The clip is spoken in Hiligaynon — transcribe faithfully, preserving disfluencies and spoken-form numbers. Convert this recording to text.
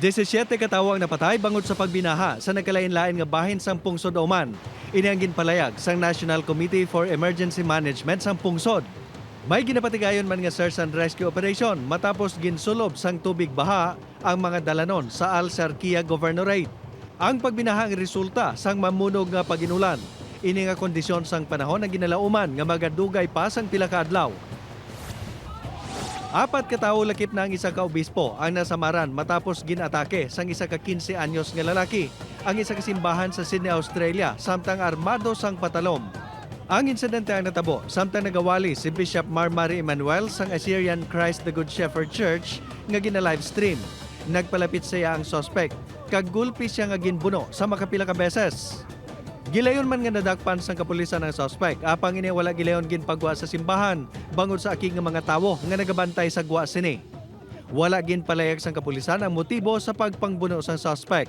Disisiete ka tawo ang napatay bangod sa pagbinaha sa nagkalain-lain nga bahin sang pungsod Oman. Ini ang ginpalayag sang National Committee for Emergency Management sang pungsod. May ginapatigayon man nga search and rescue operation matapos ginsulob sang tubig baha ang mga dalanon sa Al Sharqiya Governorate. Ang pagbinaha ang resulta sang mamunog nga pag-inulan. Ini nga kondisyon sang panahon ang ginalauman nga magadugay pa sang pila ka adlaw. Apat ka tawo, lakip na ang isa ka obispo, ang nasamaran matapos gin-atake sang isa ka quince anyos nga lalaki ang isa ka simbahan sa Sydney, Australia, samtang armado sang patalom. Ang insidente ang natabo samtang nagawali si Bishop Marmari Emmanuel sang Assyrian Christ the Good Shepherd Church nga gina-livestream. Nagpalapit sa iya ang suspek, kag gulpi siya nga ginbuno sa makapila ka beses. Gilayon man nga nadakpan sang kapulisan ang suspek, apang ini wala gilayon ginpagwa sa simbahan bangod sa aki nga mga tawo nga nagabantay sa gwa sini. Wala ginpalayag sang kapulisan ang motibo sa pagpangbuno sang suspek.